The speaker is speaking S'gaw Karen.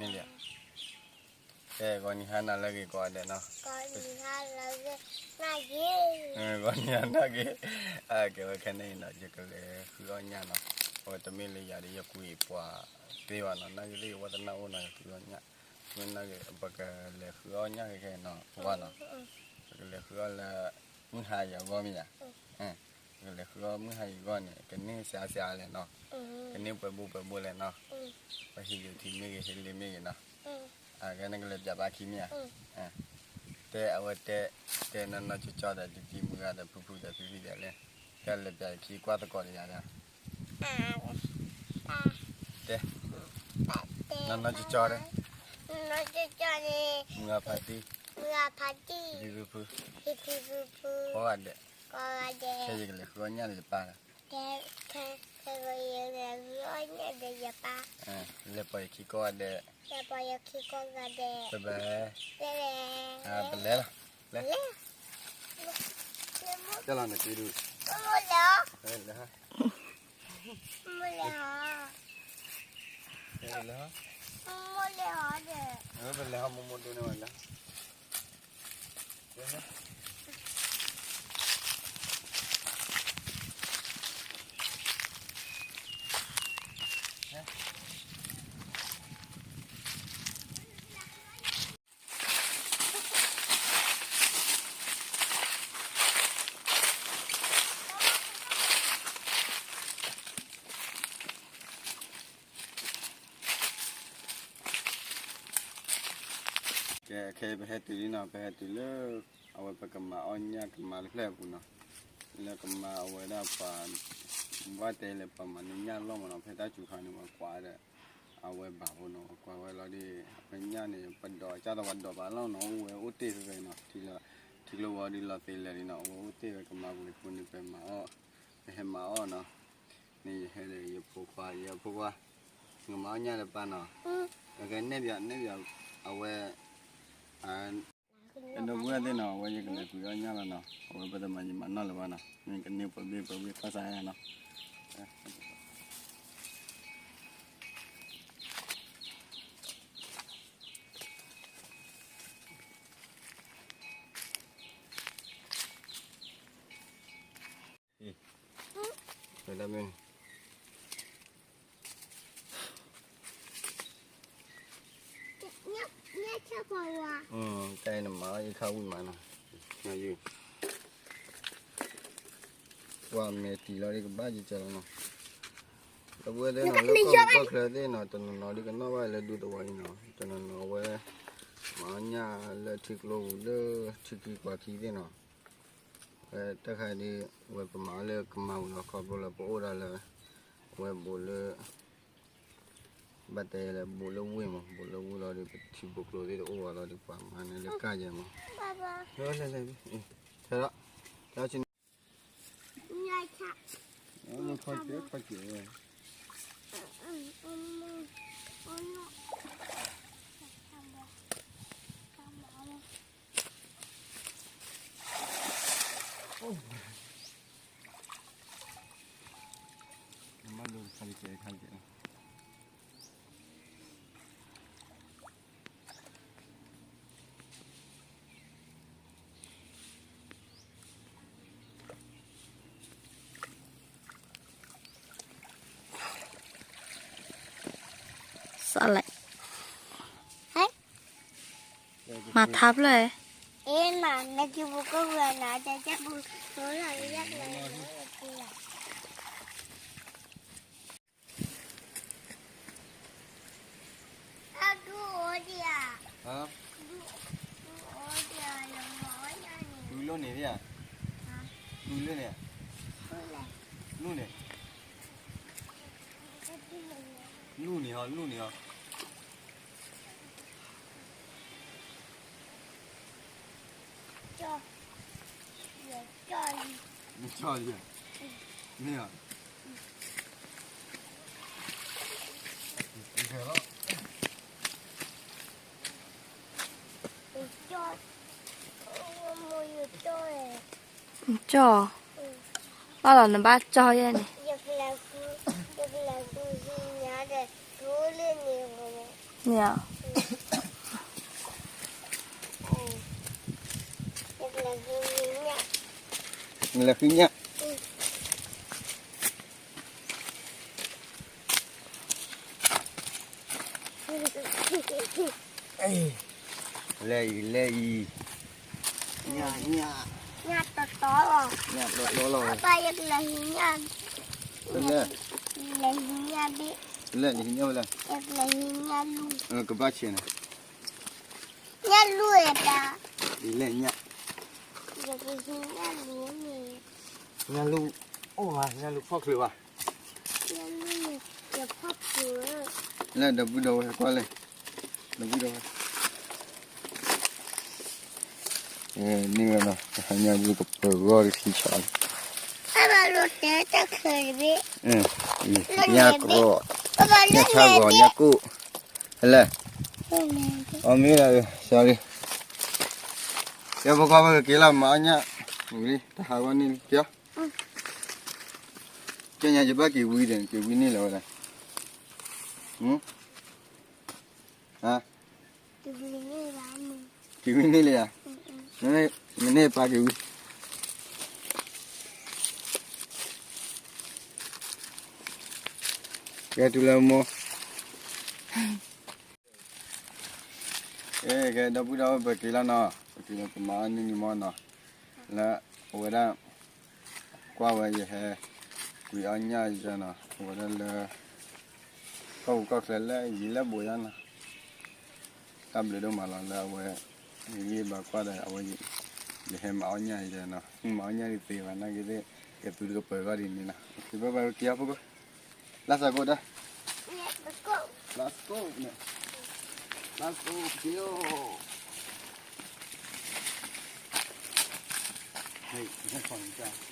မ့ၢ်လံ, ကဲ ဂီၤနံၤဟါနၤလၢအဂ့ၤကိးဂၤဒဲးနီၤ, ဂီၤနံၤဟါနၤဂ့ၤ, ဂီၤနံၤဟါနၤဂ့ၤ, ကဲဝဲခဲန့ၣ်အံၤနီၤ ယကလဲၤဃုအီၣ်ညၣ်နီၤ, အဝဲတမ့ၢ်လၢယၤဒီး ယကူအံၤပှၤသ့ဘၣ်နီၤ, နာ်က့သ့ၣ်ယဝဲတနၢ်အိၣ်နီၤ ယဃုအီၣ်ညၣ်, မ့ၢ်နာ်က့ ပကလဲၤဃုအီၣ်ညၣ်ခဲခဲနီၤ ပဝဲနီၤ, ပကလဲၤဃုအီၣ်လၢ မုၢ်ဟါယၤအဂီၢ်မ့ၢ်ယၤ ပကလဲၤဃုအီၣ်မုၢ်ဟါယၤအဂီၢ်န့ၣ် ကန့ၢ်စှၤစှၤလဲၣ်နီၤ, ကန့ၢ်ပှဲၤဘိပှဲၤဘိလဲၣ်နီၤ, ပဟံးယိာ်ထံမ့ၢ်ဂ့ၤ ဟ့လ့မ့ၢ်ဂ့ၤနီၤ, အကဲနကလဲၤပၠးဘၣ်ခံမ့ၢ်ဧါ, တဲအဝဲတဲ, တဲနီၢ်နီၢ်ကၠီကၠီဒီး တံၤတံၤမုၢ်ဂၤဒီး ဖုဖုဒီး ဖံဖံဒီးလဲၣ်, တဲလဲၤပၠးခံကွၢ်သကိးဒီးယၤဒီး, တဲ, နီၢ်နီၢ်ကၠီကၠီဒီး, နီၢ်နီၢ်ကၠီကၠီန့ၣ်, မုၢ်ဂၤဖးတံၢ်, မုၢ်ဂၤဖးတံၢ်, ဖံဖံဖုဖု, ကိးဂၤဒဲး, ကိးဂၤဒဲး, ခဲယကလဲၤဃုအီၣ်ညၣ်ဒီးယပၢ်ဒီး ခဲ, ခဲ, ခဲကယလဲၤဃုအီၣ်ညၣ်ဒီးယပၢ်, လဲၤပိာ်ယခံကိးဂၤဒဲး, လဲၤပိာ်ယခံကိးဂၤဒဲး, ပဘဲ, ပလဲၤ, ပလဲၤလီၤ, လဲၤ, လဲၤ, ကဲလီၤနက့ဒုး, မိၢ်လဲၤအီၤ, လဲၤ, မိၢ်လဲၤအီၤ, လဲၤ, မိၢ်လဲၤအီၤဒီး, ပလဲၤဟီမိၢ်မိၢ်ဒိၣ်န့ၢ်ဝဲလၢ ကဲ ခဲအံၤပဟဲတုၤလံနီၤ, ပဟဲတုၤလၢ အဝဲပကမၤအီၣ်ညၣ်ကမါတဖျၢၣ်အပူၤနီၤ, လၢကမါအဝဲဒၣ်ပှၤ ဘၣ်တဲလဲၣ် ပှၤမၤန့ၢ်ညၣ်လီၢ်မးနီၤ, ဖဲတၢ်စူၤခါန့ၣ် ပှၤကွၢ်ဒီး အဝဲဘၣ်ဖိနီၤ, ပှၤကွၢ်ဝဲလီၤဒီး အဝဲညၣ်န့ၣ် ပဒိးကၢ်သိးပှၤဒိးဘၣ်လီၤနီၤ, အိၣ်ဝဲအိၣ်တ့ၢ်ဖဲဖဲနီၤ, ထံကျိဝီၤဒုးလီၤသ့လဲၣ်နီၤ, အဝဲအိၣ်တ့ၢ်ဝဲကမါပူၤအဃိန့ၣ် ပမၤအီၣ်, ပဟဲမၤအီၣ်နီၤ, န့ၣ်ယဟဲဒီးယဖိခွါ ယဖိခွါ, နကမၤအီၣ်ညၣ်လၢပၢ်နီၤ, အကနဲၣ်ပၠး နဲၣ်ပၠး အဝဲ ဒီပုၢ်ဝဲၢ်သ့ၣ်နီၤ, အဝဲယကလဲၤကွံာ်အီၣ်ညၣ်လီၤနီၤ, အဝဲပတမၤယံာ်မၤနီၢ်လၢၤဘၣ်နီၤ, မ့ၢ်ကန့ၢ်ပှဲၤဘ့ၣ်ပှဲၤဘ့ၣ်ခီၣ်စးယါနီၤ. တၢ်အံၤနမၤအီၣ်ယခါဝံၣ်မးနီၤ, ကွၢ်မဲာ်တံၢ်လီၤဒ်ကဘၣ်ယကလီၤနီၤ, ဒီပုၢ်ဝဲၢ်သ့ၣ်နီၤ, လၢကီၢ်ချၢသ့ၣ်နီၤ, တနီၤနီၤဒ်ကနီၣ်ဘၣ်လၢဒူသဝီအံၤနီၤ, တနီၤနီၤအဝဲ မၤအီၣ်ညၣ်လၢထံကျိပူၤလၢ ထံခံကွၢ်ခံသ့ၣ်နီၤ, ဝဲတၢ်ခါဒ် ဝဲပမၤအီၣ်လၢကမါပူၤနီၤ, ခီဖျိလၢပအိၣ်ဒၣ်လၢ ဝဲဘူးလၢ ဘၣ်တဲလဲၣ် ဘူးလၢဝ့ၢ်မး, ဘူးလၢဝ့ၢ်လီၤဒီး ပထံဖိကျိသ့ၣ်တအိၣ်ဘၣ်လီၤဒီး ပှၤမၤန့ၢ်လၢကၢ်ယဲမး, လဲၤလဲၤ ထဲလီၤ, ထဲဆူန့ၣ် ခီကဲ ခီကဲ မၤလိတခါလံကဲ တခါလံကဲ စးလဲၣ်, မၤထါဖျၢၣ်, အ့မၤ နကပူၤကဝဲၤနၤ တၢ်ပူၤ ဒူလိၣ်န့ၣ်ဧါ, ဒူလိၣ်န့ၣ်, လူၢ်န့ၣ်, လူၢ်န့ၣ်ဟီ လူၢ်န့ၣ်ဟီ ကၠီလံ, မ့ၢ်ဧါ, ကၠီ, ဘၣ်လီၤနဘၣ်ကၠီယဲၢ်န့ၣ်, ယကလဲၤဃု, ယကလဲၤဃုညါဒီး ဒူလိၣ်န့ၣ် နလဲၤဃုညၣ်, လဲၤအံၤ လဲၤအံၤ, ညၣ် ညၣ်, ညၣ်တတီလီၤ, ညၣ်တတီလီၤ, ပၢ် ယကလဲၤဟံးညၣ်, လဲၤဟံးညၣ်ဘ့ၣ်, လဲၤဟံးညၣ်ဝဲလဲၣ်, ယကလဲၤဟံးညၣ်လူၢ်, ကဘၣ်ဆဲးန့ၣ်, ညၣ်လူၢ်တၢ်, လဲၤညၣ်, ယကဟံးညၣ်လူၢ်န့ၣ်, ညၣ်လူၢ်, အိၣ်မး ညၣ်လူၢ်ဖီၣ်ချုးဘၣ်, လၢဒီပုၢ်ဒီဝဲၢ်ကွၢ်လဲၣ်, ဒီပုၢ်ဒီဝဲၢ် န့ၢ်ဝဲနီၤ, တဟါညါဒုးကပၢၤဂီၢ်တဆံဆီလီၤ, ညၣ်ကြီ, ညၣ်ဆၣ်ဂီၤ ညၣ်ကိၣ်, ဟဲလဲၣ်, အီၣ်မ့ၢ်ဒၣ်, sorry, ကဲဖိခွါ ပကက့ၤလီၤမၤအီၣ်ညၣ်, ဝံၤလံ တဟးဂီၤန့ၢ်လံ က့ၤအီၤ, ကဲညါယဘၣ်က့ၤဝံၤဒီး က့ၤဝံၤန့ၢ်လီၤဝဲဒၣ်, ဟါ, က့ၤဝံၤန့ၢ်လံဧါ, မ့ၢ်န့ၢ်ပၢ်က့ၤဝံၤ, ကဲတုၤလၢမိၢ် ကဲ ဒီပုၢ်ဒီဝဲၢ် ပက့ၤလီၤနီၤ, ပက့ၤလီၤ ပမၤအီၣ်န့ၢ်နံၤမီၢ်နီၤ, လၢအဝဲဒၣ် ကွၢ်ဝဲယဟဲ ကွံာ်အီၣ်ညၣ်ယဲနီၤ, အဝဲဒၣ်လၢ ကီၢ်ပူၤကီၢ်ချၢလၢယံၤလၢဘူးယါနီၤ, တၢ်ဘျုးဒိၣ်မးလီၤ လၢအဝဲ ဂံၢ်ဘါကွၢ်ဒီးအဝဲ ယဟဲမၤအီၣ်ညၣ်ယဲနီၤ, မၤအီၣ်ညၣ်ဒ်သ့ဘၣ်နာ်က့သ့ၣ် ကသူတကပၢၤဂီၢ်ဒ်န့ၣ်နီၤ, ကဘၣ်ဘၣ်က့ၤအီၣ်ဖိကိး Let's go ဒၣ်, Let's go န့ၣ်, Let's go က့ၤလီၤ, ဟဲ ဟဲ တၢ်ဆူၣ်ဘီၣ်,